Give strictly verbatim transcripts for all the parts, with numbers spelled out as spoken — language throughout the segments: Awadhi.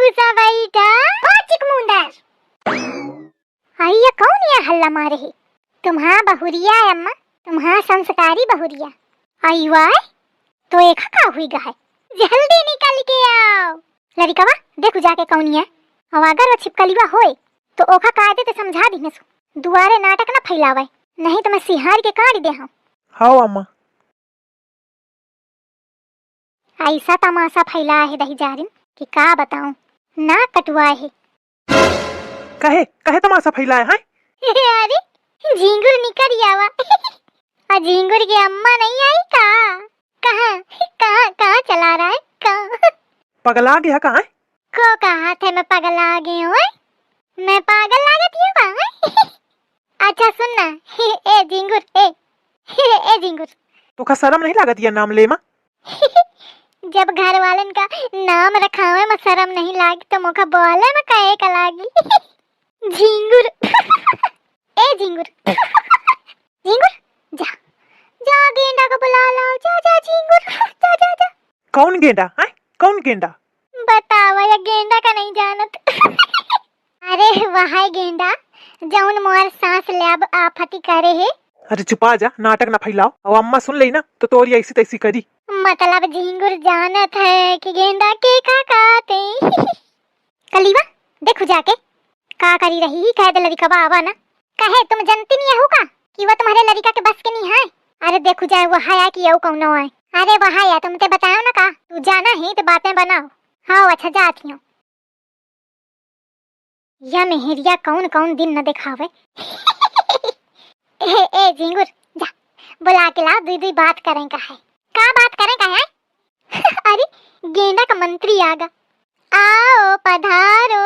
भूसा बैठा। ओ चिकमुंदर। अरे, ये कौन ये हल्ला मारे है? तुम्हा बहुरिया है अम्मा, तुम्हा संस्कारी बहुरिया। आई वाय, तो एका का हुई गा है? जल्दी निकल के आओ। लरिकवा, देखु जाके कौन ये। अउ अगर वो छिपकलिवा होए, तो ओका कायदे ते समझा दिहने सु। दुआरे नाटक न फैलावे, नहीं तो मैं सिहार के काट दे हूँ। हाओ अम्मा। ऐसा तमाशा फैला है दहिजारिन कि का बताऊं, नाक कटुआ है। कहे, कहे तमाशा फैला है, हैं? अरे, झींगुर निकर आवा। आ झींगुर के अम्मा नहीं आई का? कहाँ, कहाँ, कहाँ चला रहा है? कहाँ? पगला गया का है? को कहा थे मैं पगला गई हूँ, हैं? मैं पागल लागत ही हूँ का, हैं? अच्छा सुन ना, ए झींगुर, ए, ए झींगुर। तोका शरम नहीं लागत ये नाम ले मा? जब घर वालन का नाम रखावे में शरम नहीं लागी, तो मोका बोले में काहे का लागी? झींगुर। ए झींगुर। झींगुर, जा, जा गेंडा का बुला लाओ, जा, जा झींगुर, जा, जा, जा। कौन गेंडा, हैं? कौन गेंडा? बतावा, या गेंडा का नहीं जानत? अरे वहाय गेंडा, जौन मोर सांस लेब आफती करे है। अरे चुपा जा, नाटक ना फैलाओ। अउ अम्मा सुन लेई ना, तो तोरी ऐसी तैसी करी। मतलब झींगुर जानत है कि गेंडा के का कहते। कलीवा, देखु जाके, का करी रही, कह दे लड़िकवा आवा ना। कहे, तुम जनती नहीं हो का कि वो तुम्हारे लड़िका के बस के नहीं है? अरे देखु जाए, वो है कि यऊ कौनो है। अरे वह है, तुम ते बताओ ना का, तू जाना ही तो बातें बनाओ। हाँ, अच्छा, जाती हूँ। या मेहरिया कौन कौन दिन न देखावे। ए, ए, झींगुर, जा, बुला के ला, दुई दुई बात करें का है। का बात करें का है? अरे, गेंडा का मंत्री आगा। आओ, पधारो।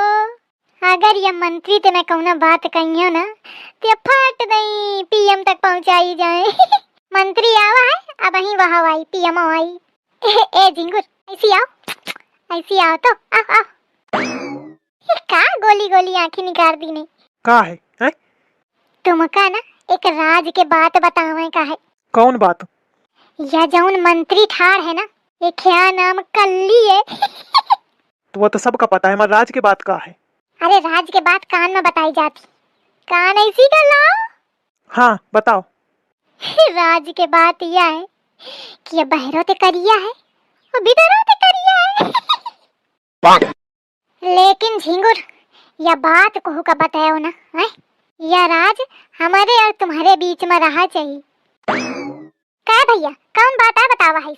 अगर ये मंत्री ते मैं कौनो बात कहियो ना, ते फट दई पीएम तक पहुंचाई जाए। मंत्री आवा है, अबहीं वह आई, पीएम आई। ए, ए झिंगुर, ऐसी आओ, ऐसी आओ तो, आओ, आओ। ये का गोली गोली आँखी निकाल दी ने? का है, हैं? तुमका ना एक राज के बात बतावे का है। कौन बात? या जौन मंत्री ठाड़ है ना, ये क्या नाम कल्ली है। तो वो तो सबका पता है, हमारे राज के बात का है? अरे राज के बात कान में बताई जाती, कान ऐसी कर लाओ। हाँ, बताओ। राज के बात यह है कि ये बहरो ते करिया है और भीतरो ते करिया है। लेकिन झिंगुर, या बात कहू का बतायो ना, हैं? या राज हमारे और तुम्हारे बीच में रहा चाहिए। का भैया, कौन बात है, बतावा है?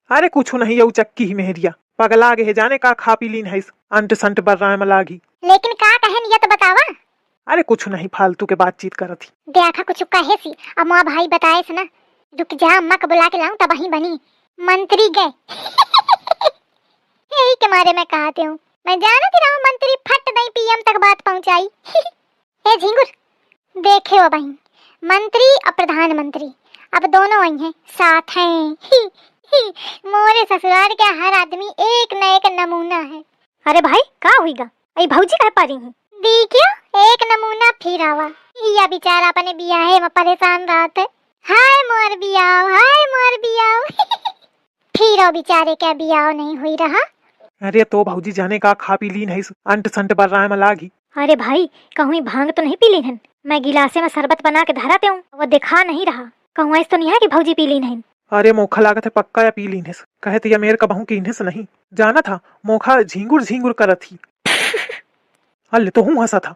अरे कुछ नहीं, यऊ चक्की ही मेहरिया पगला गे है, जाने का खा पी लीन है, अंट संट बर्राए में लागी। लेकिन का कहन, ये तो बतावा। अरे कुछ नहीं, फालतू के बातचीत करत ही। देखा कुछ कहे सी, अम्मा भाई बताए से ना, रुक जा, अम्मा का बुला के लाऊं तब वहीं बनी। मंत्री गए। यही के मारे मैं कहते हूँ, मैं जानत ही रहूं मंत्री फट नहीं पीएम तक बात पहुंचाई। ए झिंगुर, देखे हो बहिन, मंत्री और प्रधानमंत्री अब दोनों आई हैं, साथ हैं। ही, ही, मोरे ससुराल के हर आदमी एक न एक नमूना है। अरे भाई, का हुई गा? अई भौजी कह पा रही हैं। देखियो, एक नमूना फिर आवा। या बेचारा अपने बियाहे में परेशान रहत है। हाय मोर बियाह, हाय मोर बियाह। फिर वो बेचारे का बियाह नहीं हुई रहा। अरे तो भौजी जाने का खा पी लीन है, अंट संट बर्राए में लागी। अरे भाई, कहूँ भांग तो नहीं पी लीन हन? मैं गिलासे में शरबत बना के धरा ते हूँ, वो दिखा नहीं रहा। कहूँ ऐस तो नहीं है कि भौजी पी लीन हन? अरे मोखा लागत है पक्का या पी लीन है, कहे तो या मेर का बहू कीन है नहीं। जाना था मोखा झिंगुर झिंगुर करत ही। अल्ले तो हूँ हंसा था।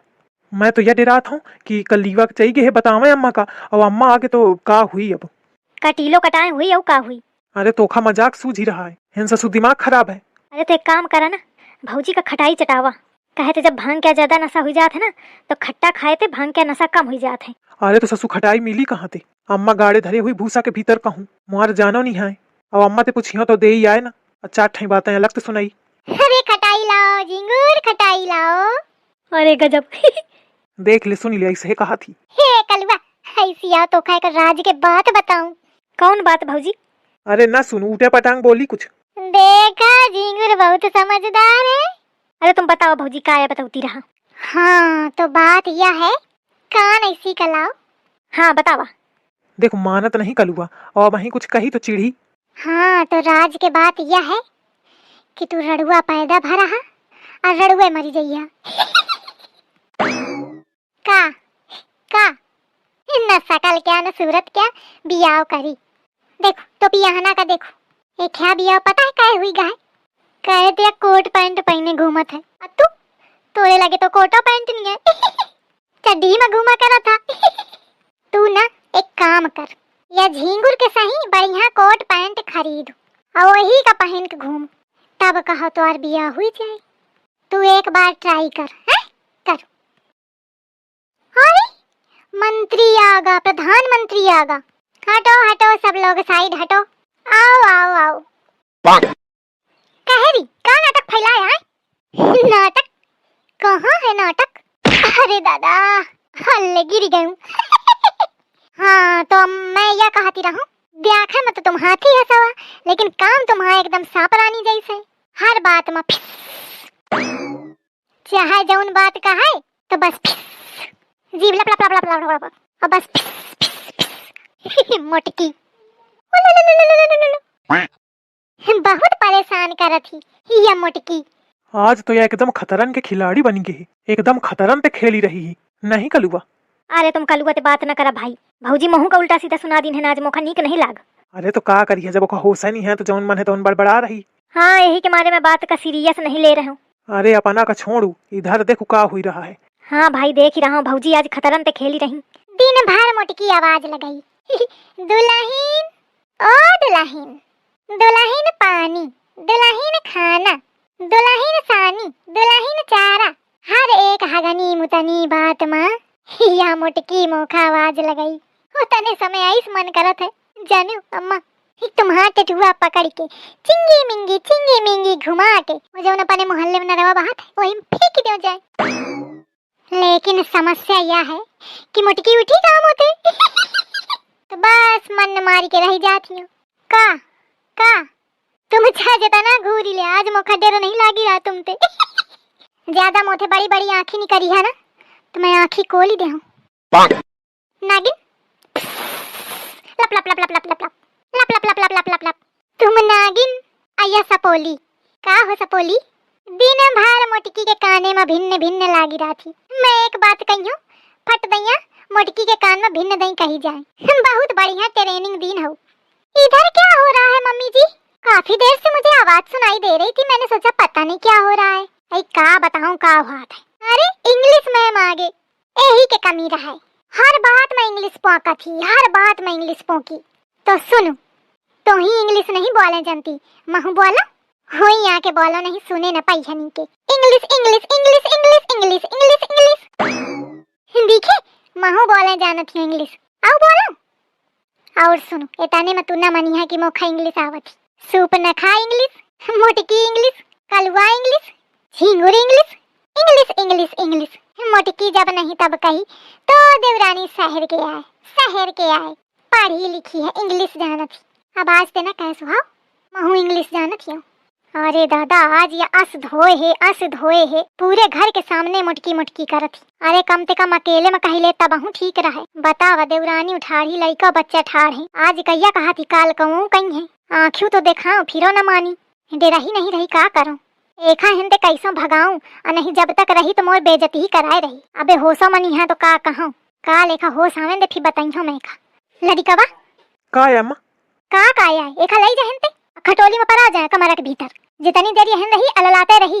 मैं तो यह डेरात हूँ कि कल लीवा के चाहिए है बतावे अम्मा का, और अम्मा आके तो का हुई अब। कटीलो कटाए हुई और का हुई? अरे तोखा मजाक सूझ ही रहा है, हिन ससुर दिमाग खराब है। अरे तो एक काम करा ना, भौजी का खटाई चटावा। कहे थे जब भांग का ज्यादा नशा हुई जात है ना, तो खट्टा खाए थे भांग का नशा कम हुई जात है। अरे तो ससुर खटाई मिली कहाँ थे? अम्मा गाड़े धरे हुई भूसा के भीतर कहूँ, मुआर जानो नहीं है। अब अम्मा ते पूछियो तो दे ही आए ना, और चार ठाई बातें अलग ते सुनाई। अरे खटाई लाओ झिंगुर, खटाई लाओ। अरे गजब। देख ले, सुन ले, ऐसे कहा थी। हे कलुआ, ऐसी आओ तो खाए कर राज के बात बताऊं। कौन बात भौजी? अरे ना सुन, उठे पटांग बोली कुछ। देखा, झिंगुर बहुत समझदार है। अरे तुम बताओ भौजी, का या बतौती रहा? हाँ, तो बात यह है, कान ऐसी का लाओ। हाँ, बतावा। देखो, मानत नहीं कलुआ, और वहीं कुछ कही तो चिढ़ी। हाँ, तो राज के बात यह है कि तू रड़ुआ पैदा भरा हा, और रड़ुए मरी जइहा। का, का? न सकल क्या, न सूरत क्या, बियाह करी। देखो, तो पियाहना का देखो, एक ह्या बियाह पता है काहे हुई गा है? कहे तो या कोट पैंट पहने घूमत है, और तू, तोरे लगे तो कोटो पैंट नहीं है। चड्डी में घूमा करा था। तू ना एक काम कर, या झींगुर के सही बढ़िया कोट पैंट खरीद, और वही का पहन के घूम, तब कहो तोर बियाह हुई जाए। तू एक बार try कर, हैं? कर। अरे, मंत्री आगा, प्रधानमंत्री आगा। हटो, हटो, सब लोग side हटो। आओ, आओ, आओ। काहे री, का नाटक फैलाया है? नाटक? कहाँ है नाटक? अरे दादा, हल्ले गिर गयूं। हाँ, तो मैं या कहती रहूं, देखा में तो तुम हाथी हसावा, लेकिन काम तुम्हारा एकदम सांपरानी जैसे। हर बात में फिस। चाहे जौन बात कहे, तो बस फिस। जीभ लप लप लप लप लप लप, और बस फिस, फिस, फिस। मोटकी। बहुत परेशान करत ही, या मोटकी। आज तो या एकदम खतरन के खिलाड़ी बनी गई है, एकदम खतरन पे खेली रही ही, नहीं कलुआ? अरे तुम कलुआ ते बात न करा भाई, भौजी महू का उल्टा सीधा सुना दीन है ना, आज मोखा नीक नहीं लाग। अरे तो का करिए, जब ओका होश नहीं है तो जौन मन है तौन बड़बड़ा रही। हाँ, यही के मारे मैं बात का serious नहीं ले रहे हूँ। अरे अपना का छोड़ू, इधर देखू का हुई रहा है। हाँ भाई, देख ही रहा हूँ, भौजी आज खतरन पे खेली रही। दिन भर मोटकी आवाज लगाई, दुलहिन, ओ दुलहिन, दुलहिन पानी, दुलहिन खाना, दुलहिन सानी, दुलहिन चारा। हर एक हगनी मुतनी बात मा या मोटकी मोखा आवाज लगाई। ओ तने समय आइस मन करत है, जानू अम्मा, एक तुम्हार टेटुआ पकड़ के चिंगी मिंगी, चिंगी मिंगी घुमा के, वो जौन अपने मोहल्ले में नरवा बहत है, वही में फेंक दियो जाए। लेकिन समस्या या है कि मोटकी उठी काम होते। तो बस मन मारी के रह जाती हूँ। का, का? तुम चाहे जितना घूरी ले, आज मोखा डेरो नहीं लागी रहा तुम ते। ज्यादा मोथे बड़ी बड़ी आँखी निकरी है ना, तो मैं आँखी कोली दे हूँ। नागिन, लप लप लप लप लप लप लप, लप लप लप लप लप लप। तुम नागिन, अया सपोली। का हो सपोली? दिन भर मोटकी के काने में भिन्न भिन्न लागी रहती। मैं एक बात कहियो, फट दैया मोटकी के कान में भिन्न दई कही जाए। बहुत बढ़िया training दीन हो। इधर क्या हो रहा है मम्मी जी? काफी देर से मुझे आवाज सुनाई दे रही थी, मैंने सोचा पता नहीं क्या हो रहा है। अई का बताऊं का हुआ था। अरे English ma'am आ गए, यही के कमी रहे। हर बात में English पोंका थी, हर बात में English पोंकी। तो सुनो, तो ही English नहीं बोले जानती, महू बोलो। हुई आके बोलो, नहीं सुने न पाई हनी के। English, English, English, English, English, English, English। दिखे, महू बोले जानत ही English। आओ बोलो। और सुनो, एतने में तू ना मनिहा कि मोखा English आवत ही। सूप न खा English, मोटकी English, कलुआ English, झींगुर English, English, English, English। मोटकी जब नहीं तब कही, तो देवरानी शहर के आए, शहर के आए। पढ़ी लिखी है, English जानत ही। अब आज ते ना कह सुहाव, महू English जानत ही। अरे दादा, आज या अस धोए है, अस धोए है, पूरे घर के सामने मोटकी मोटकी करत ही। अरे कम ते कम अकेले में कही ले तबहू ठीक रहे। बतावा देवरानी उठाढ़ी, लइका बच्चा ठाढ़ है। आज कहिया कहा थी, काल कहूँ कहीं है। आँखियों तो देखाओ, फिरो न मानी। डेरा ही नहीं रही, का करो? एखा हिन ते कैसो भगाऊं, आ नहीं जब तक रही तो मोर बेइज्जती ही कराए रही। अबे होशो मनी है तो का कहूं? का लेखा होश आवे दे, फिर बताइयो मैं एखा। लड़िकवा। का है अम्मा? का, का है? एखा लई जा हिन ते, खटोली में परा जाए कमरा के भीतर। जितनी देर यहन रही, अललाते रही।